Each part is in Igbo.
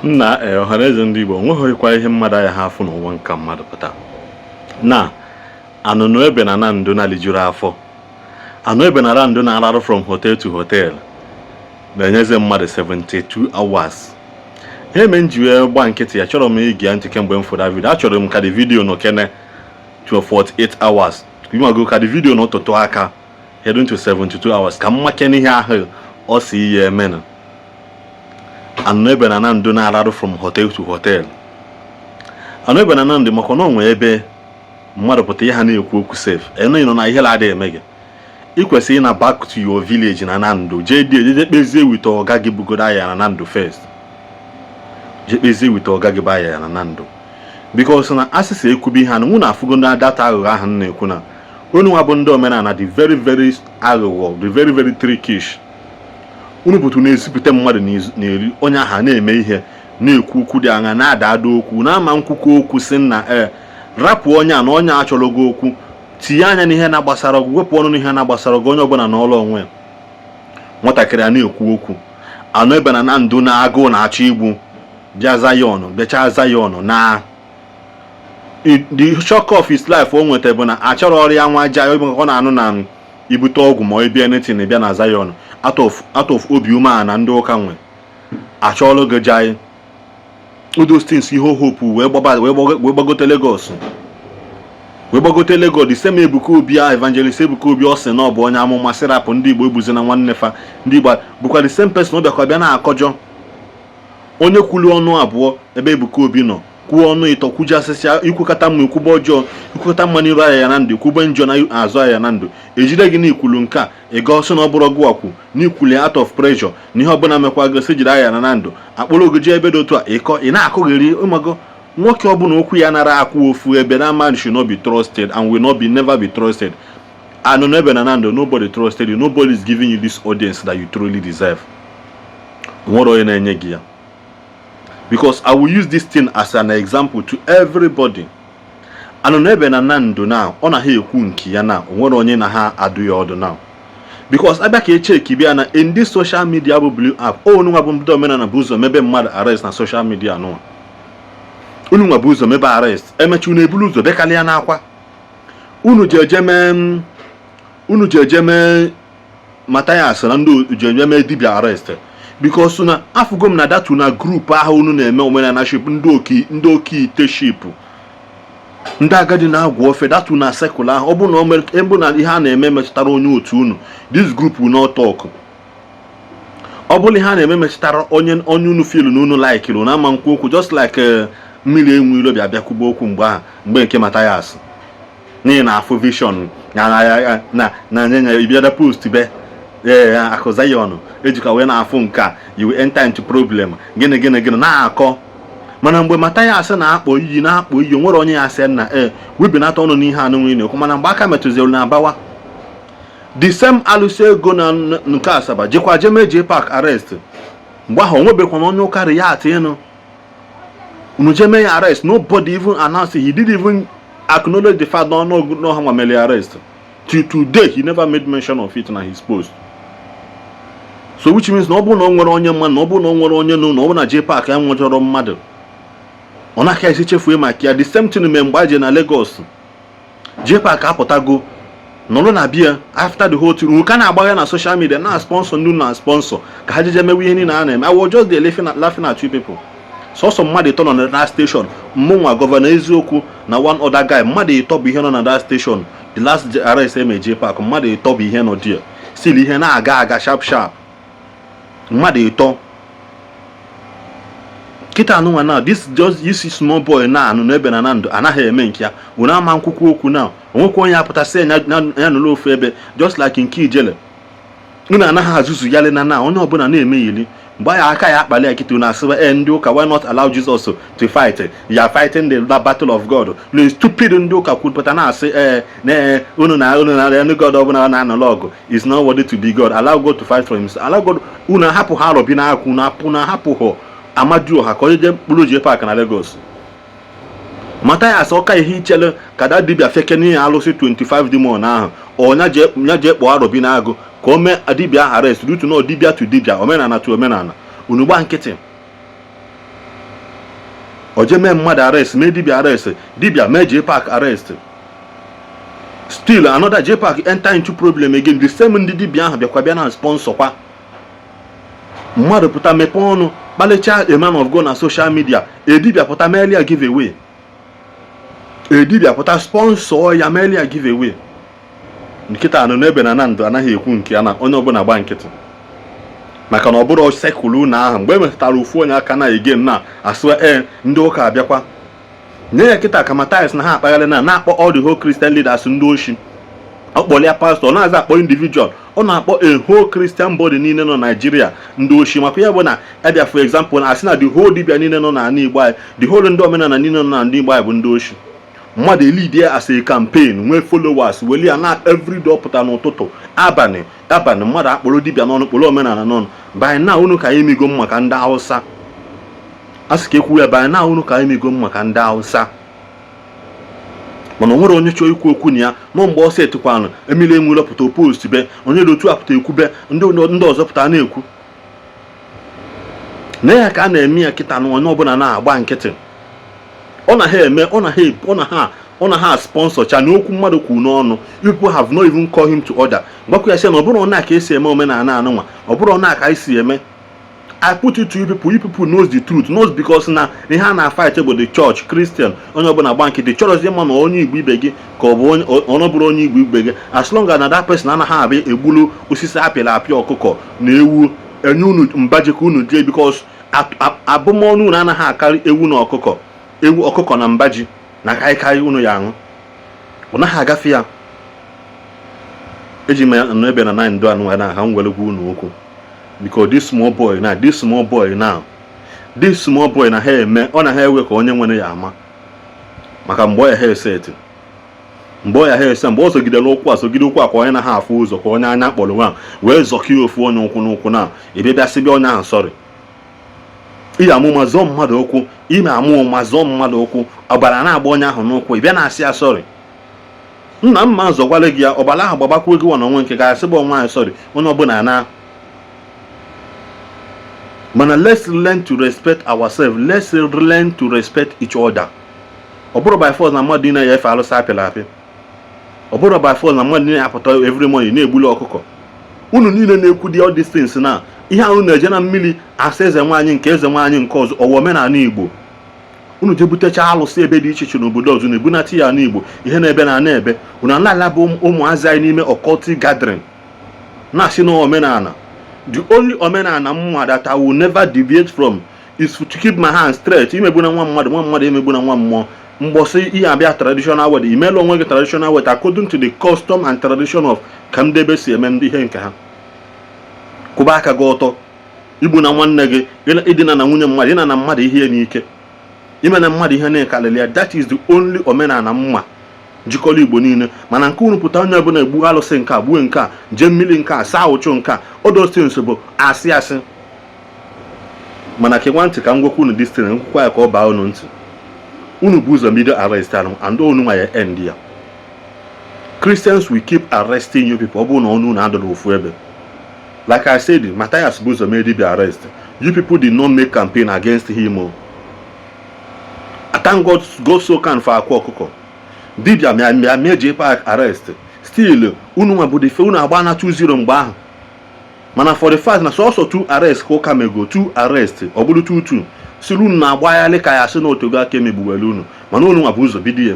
Nna ee, Ọhaneze ndị Igbo, onweghịkwa ihe mmadụ anya ha afụ n'ụwa nka mmadụ pụta na anụnụ ebe na na ndụ na-lijuru afọ. Anụ ebe na na ndụ na-ararụ from hotel to hotel, na-enyezi mmadụ 72 hours. Ihe me m ji wee gba nkịtị ya, chọrọ m ige ya ntị kemgbe m fụrụ video. Achọrọ m ka the video nọ kene to 48 hours, ịmago, ka the video n'ụtụtụ aka heading to 72 hours, ka m makene ihe ahụ ọ si ihe emenụ. Anụ ebe na na ndụ na-ararụ from hotel to hotel, anụ ebe na na ndụ, maka na o nwee ebe mmadụ pụta ihe ha na-ekwu okwu sef enu nọ na ihe na-adịghị eme gị. Ị kwesịrị ịna back to your village na Nando, jee die jee kpezie with ọga gị bugodo aya na Nando first. Jee kpezie with ọga gị bụ aya na Nando, because na asịsị ekwubi ihe anụ mụ na afụgo na data aghụghọ ahụ m na-ekwu na unu nwa bụ ndị omenala dị very very aghụghọ, dị very very trickish. Unu pụtụ na-ezipụta mmadụ n'eri onye ahụ na-eme ihe, na-ekwu okwu dị anya, na-ada ada okwu, na-ama nkwukwu okwu, si na ee, rapụ onye a na onye a chọrọ gị okwu. Tinye anya n'ihe na-agbasara gị, wepụ ọnụ n'ihe na-agbasara gị. Onye ọbụla n'ọlụ onwe ya. Nwatakịrị a na-ekwu okwu, anụ ebe na na ndụ na agụụ na-achọ igbu, bịa Zion, bịachaa Zion na the shock of his life o nweta bụ na achọrọ ọrịa nwa ja ọ na-anụ na ibute ọgwụ ma ọ bịa anything, bịa na Zion out of obi umeala na ndị ụka nwe achọọlụ gị jai those things. Ihe hope wee gbaba wee gbagote Lagos, wee gbagote Lagos. The same Ebuka Obi a, Evangelist Ebuka Obi, ọ sị na ọ bụ onye amụma, sirapụ ndị Igbo egbuzi na nwanne fa. Ndị Igbo bụkwa the same person ọ bịakwa bịa na-akọjọ onye kwulu ọnụ abụọ ebe Ebuka Obi nọ kwuo ọnụ ịtọ, kwujasịsịa, ikwukata mma, ikwube ọjọọ, ikwukata mma n'iru anya ya na ndụ, ikwube njọ na azụ anya na ndụ, ejide gị n'ikwulu nke a. Ị ga ọsọ na ọ bụrụ gụwakwu n'ikwuli out of pressure na ihe ọbụla mekwa gị jiri anya na ndụ akpụrụ ogo jee ebe dị otu a ịkọ ị na-akụgheri. Ịmago, nwoke ọbụla okwu ya nara akwụ ofu ebe na man should not be trusted and will not be never be trusted. And ebe na ndụ, nobody trusted you. Nobody is giving you this audience that you truly deserve. Nwere onye na-enye gị ya, because I will use this thing as an example to everybody. Anụ n'ebe na na ndụ na ọ na ha ekwu nke ya na onwere onye na ha adụ ya ọdụ now, because abịa ka echeki bịa na in this social media bụ blue app o. Unu nwa bụ ndị omenala bụ ụzọ mebe mmadụ arrest na social media nụwa. Unu nwa bụ ụzọ mebe arrest, emecha unu ebulu ụzọ bekalịa n'akwa. Unu ji eje mee Mathias na ndị ji eje mee dibia arrest, because na afụgo m na datu na group ahụ unu na-eme omenala ship, ndị oke ite ship, ndị agadi na-agwọ ofe datu na circle ahụ. Ọ bụ na ebe na ihe a na-eme metụtara onye otu unu, this group will not talk. Ọ bụrụ ihe a na-eme metụtara onye unu feel na unu like na ama nkwu okwu, just like mmiri enwe ilo bịa bịakwuba okwu mgbe ahụ, mgbe nke Mathias, n'ihi na afụ vision na na na na ibiada post be ee akụ Zion ejikwa wee na-afụ nke a, you will enter into problem, gịnị gịnị gịnị na-akọ. Mana mgbe Mathias na-akpọ iyi, na-akpọ iyi, nwere onye ya sị na ee, webinata ọnụ n'ihe anụ nwere na-ekwu. Mana mgbe aka metụziri na abawa, the same alụsị ego na nke Asaba jekwa jeme jee park arrest. Mgbe ahụ onwebekwana onye ụka react ịnụ unu jeme ya arrest. Nobody even announce. He didn't even acknowledge the fact na ọnụ ha nwa mere arrest. Till today he never made mention of it na his post. So which means na ọ bụrụ na ọ nwere onye mma, na ọ bụrụ na ọ nwere onye nụ, na ọ bụrụ na J Park ya nwechọrọ mmadụ, ọ naghị esi chefue maka ya. The same thing mere mgbe anyị je na Lagos. J Park apụtago nọrọ na bia after the whole thing nwoke na-agbagha na social media na sponsor ndị na sponsor ka ha jeje mewe ihe niile a na-eme. I was just there laughing at you people. Sọsọ mmadụ ịtọ nọ na that station, mụnwa, Governor Eziokwu na one other guy. Mmadụ ịtọ bụ ihe nọ na that station. The last arrest eme J Park, mmadụ ịtọ bụ ihe nọ there. Still ihe na-aga aga sharp sharp. Mmadụ ịtọ kịta anụnwa now, this just you see small boy na anụ n'ebe na ndụ anaghị eme nke ya, unu ama nkwukwu okwu now. Onwekwa onye apụtasị ya ya nụrụ ofu ebe, just like nke ijele unu anaghị azụzụ yali na onye ọbụla na-eme yili. Mgbe ya aka ya akpali ya kịta, unu asịba e ndị ụka, why not allow Jesus to fight? You are fighting the battle of God. Na stupid ndị ụka kwupụta na-asị ee na unu na ndị God ọbụla na-anọlọ ọgụ is not worthy to be God. Allow God to fight for himself. Allow God. Unu ahapụ ha arọbi n'akụ, unu apụ na ahapụ ha Amadioha ka onye jee mkpụrụ J Park na Lagos. Mathias ọka ihe ichele ka da dibịa feke n'ihe alụsị 25 demon ahụ, ọ nya jee kpọọ arọbi n'agụ ka o mee dibịa arrest rutu na dibịa to dibịa, omenala to omenala. Unu gba nkịtị. O jee mee mmadụ arrest, mee dibia arrest, dibia mee JPAC arrest. Still another JPAC enter into problem again. The same ndị dibia ahụ bịakwa bịa na sponsor kwa. Mmadụ pụta mepee ọnụ kpalichaa a man of God na social media, edibia pụta meeli ya give away, edibia pụta sponsor ya, meeli ya give away. Nkịta anụ n'ebe na Nando anaghị ekwu nke ya na onye ọbụla gba nkịtị, maka na ọ bụrụ sekụlụ na ahụ mgbe e metụtara ofu onye aka na again na asị ee, ndị ụka abịakwa nye ya kịta ka Matthias na ha akpagharị na na-akpọ all the whole Christian leaders ndị oshi. Ọ kpọrọ ya pastor, ọ na-aza akpọ individual, ọ na-akpọ a whole Christian body niile nọ Nigeria ndị oshi. Maka ya bụ na abịa, for example, na asị na the whole dibia niile nọ n'ala Igbo anyị, the whole ndị omenala niile nọ n'ala Igbo anyị bụ ndị oshi. Mmadụ elid ya as a campaign, nwee followers, weli ya na everyday, ọ pụta n'ụtụtụ, abalị abalị, mmadụ akpọrọ dibịa n'ọnụ, kpọrọ omenala n'ọnụ. By now unu ka anyị emigo maka ndị Hausa, a sị ka ekwu ya. By now unu ka anyị emigo maka ndị Hausa, mana o nwere onye chọọ ikwu okwu na ya nọ. Mgbe ọsọ etikwanụ emili enwere pụta post be onye dị otu apụta ekwube, ndị ọzọ pụta na-ekwu na ya ka a na-eme ya kịta na onye ọbụla na-agba nkịtị. Ọ na ha eme, ọ na ha sponsor cha na okwu mmadụ kwuru n'ọnụ. You people have not even called him to order, gwakwa ya sị na ọ bụrụ na ka esi eme omenala anụnwa, ọ bụrụ na ka anyị si eme. I put it to you people, you people knows the truth, knows, because na ihe a na-fight bụ the church Christian. Onye ọbụla gba nkịtị, chọrọzie mma na onye Igbo ibe gị ka ọ bụ onye bụrụ onye Igbo ibe gị, as long as na that person anaghị abịa egbulu osisi apịrị apịa, ọkụkọ na ewu enye unu mbaji ka unu jee, because abụmọnụ unu anaghị akarị ewu na ọkụkọ, ewu, ọkụkọ na mbaji na kaikai unu ya aṅụ, ọ naghị agafe ya. Eji m nọ ebe na na ndụ anụ na ha m were gwa unu okwu, because this small boy na this small boy now, this small boy na ha eme, ọ na ha ewe ka onye nwere ya ama, maka mgbe ọ ya ha eseti, mgbe ọ ya ha ese, mgbe ọ zọgidere ụkwụ a, zọgide ụkwụ a ka onye na ha afụ ụzọ, ka onye anya kpọrọ nwa wee zọkie ofu onye ụkwụ n'ụkwụ na ebe bịa sị bịa onye ahụ sọrị iyi amụma zọọ mmadụ ụkwụ, ime amụ ụma zọọ mmadụ ụkwụ, ọbara na-agba onye ahụ n'ụkwụ, ị bịa na-asị ya sọrị. Nna mma zọkwala gị ya, ọbara ahụ gbabakwa gị nwa na onwe nke ga-asị bụ nwaanyị sọrị. Onye ọbụla na mana let's learn to respect ourselves, let's learn to respect each other. Ọ bụrụ by force na mmadụ niile ya efe alụsị apịrị apị, ọ bụrụ by force na mmadụ niile apụta every morning na-egbuli ọkụkọ. Unu niile na-ekwu dị all these things na ihe ahụ na-eje na mmiri asa eze nwaanyị nke eze nwaanyị nke ọzọ, ọwa omenala Igbo. Unu je butecha alụsị ebe dị iche iche n'obodo ọzọ na-ebunata ya n'Igbo, ihe na-ebe na na-ebe unu alala bụ ụmụazị anyị n'ime occultic gathering na-asị na omenala. The only omenala mma that I will never deviate from is to keep my hand straight. Imegbuna nwa mmadụ, nwa mmadụ emegbuna nwa mmụọ. Mgbọsị ihe abịa traditional wedding, imeela onwe gị traditional wedding according to the custom and tradition of ka ndị ebe si eme ndị ihe nke ha. Kwụba aka gị ọtọ. Igbu na nwanne gị, ịdịna na nwunye mmadụ, ịna na mmadụ ihe n'ike, ime na mmadụ ihe na-ekalili ya, that is the only omenala mma jikọrọ Igbo niile. Mana nke unu pụta, onye ọbụla egbu alụsị nke a, gbuo nke a, jee mmiri nke a, saa ụchụ nke a, all those things bụ asị asị. Mana ke ntị ka m gwakwa unu this thing, nkwukwa ya ka ọ baa unu ntị. Unu bụ ụzọ bido arrest arụ and unu nwa ya end ya. Christians will keep arresting you people. Ọ bụrụ na ọnụ unu adọrọ ofu ebe, like I said, Matthias bụ ụzọ mee dibia arrest. You people did not make campaign against him o. I thank God, God so kind for akwa ọkụkọ dibia mịa mịa mịa JPAC arrest. Still unu nwa bụ the unu agba na 2-0 mgbe ahụ. Mana for the fact na sọsọ 2 arrest ka ụka mego, 2 arrest, ọ bụrụ 2-2, siri unu na-agbaghalị ka ya sị na otogo aka emegbuwere unu. Mana unu nwa bụ ụzọ bido ya,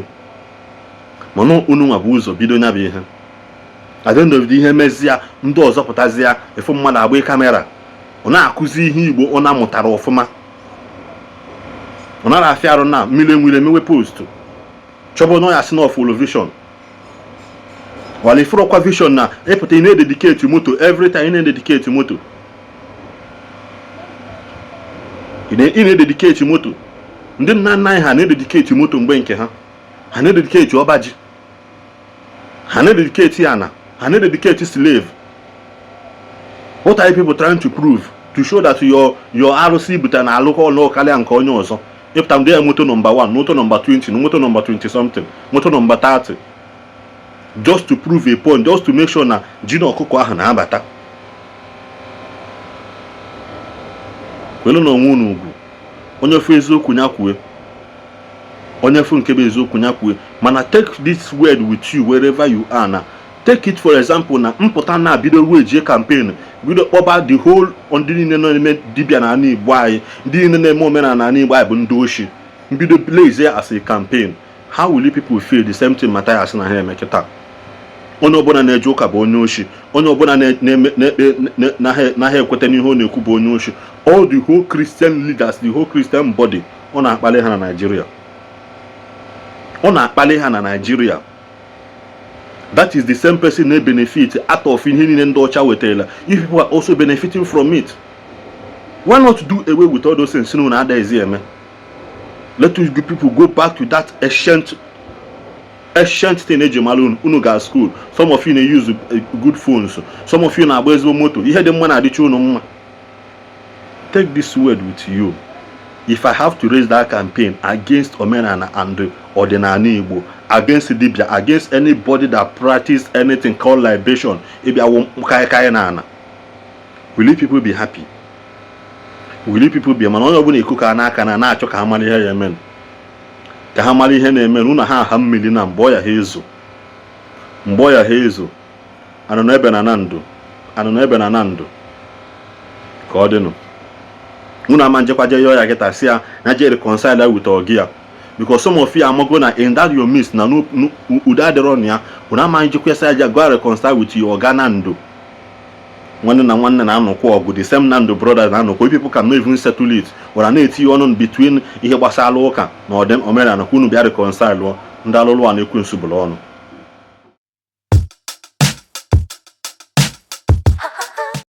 mana unu nwa bụ ụzọ bido ya bụ ihe. At the end of the ihe mezie, ndị ọzọ pụtazie, efu mmadụ agba camera, ọ na-akụzi ihe Igbo ọ na-amụtara ọfụma, ọ nara afịa arụ na mmiri enwere emewe post chọbụ na ya sị na ọfụlụ vision wala ifurọkwa vision na ịpụta. Ị na-ededicate moto every time, ị na-ededicate moto, ị na-ededicate moto. Ndị nna nna anyị ha na-ededicate moto mgbe nke ha, ha na-ededicate ọba ji, ha na-ededicate ana, ha na-ededicate slave. What are you people trying to prove? To show that your arụsị ibute na alụkọ ọlụ karịa nke onye ọzọ. Ịpụta ndị ya moto nọmba 1, moto nọmba 20, moto nọmba 20 something, moto nọmba 30, just to prove a point, just to make sure na ji na ọkụkọ ahụ na-abata. Kwelu na onwe unu ugwu. Onye ofe eziokwu ya kwue. Onye fụ nke bụ eziokwu ya kwue. Mana take this word with you wherever you are. Na take it for example, na mpụta na bido wejie campaign, bido kpọba the whole ndị niile na-eme dibịa na ala Igbo anyị, ndị niile na-eme omenala ala Igbo anyị bụ ndị oshi, mbido blaze as a campaign, how will you people feel? The same thing Mathias na ha eme kịta. Onye ọbụla na-eje ụka bụ onye oshi. Onye ọbụla na-ekpe naghị ekweta n'ihe ọ na-ekwu bụ onye oshi. All the whole Christian leaders, the whole Christian body, ọ na-akpali ha na Nigeria, ọ na-akpali ha na Nigeria. That is the same person na-benefit out of ihe niile ndị ọcha wetara. If people are also benefiting from it, why not do away with all those things na adaghịzi eme? Let us good people go back to that ancient ancient thing eji mara unu. Unu ga school, some of you na-use good phones, some of you na-agba ezigbo moto, ihe dị mma na-adịcha unu mma. Take this word with you. If I have to raise that campaign against omenala and ọdịnala Igbo, against dibia, against anybody that practice anything called libation, ịbịa wụ kaikai na ana, will you people be happy? Will you people be? Mana onye ọbụla ekuka n'aka na na-achọ ka ha mara ihe ya eme, ka ha mara ihe na-eme unu. Ha aha mmiri na mgbe ọya ha ezo, mgbe ọya ha ezo. Anụ ebe na na ndụ, anụ ebe na na ndụ ka ọ dịnụ. Unu ama njekwa je yọọ ya kịta, si ya na je reconcile with ọgị ya, because some of you amago na in that your midst na udo adịrọ na ya. Unu ama njikwa sị ya go reconcile with your ọga na ndụ. Nwanne na nwanne na-anọkwa ọgụ, the same Nando brothers na-anọkwa. You people can not even settle it. Wara na-etinye ọnụ between ihe gbasara ụka na ọdị omenala ka unu bịa reconcile. Ndị alụlụ a na-ekwu nsubụrụ ọnụ.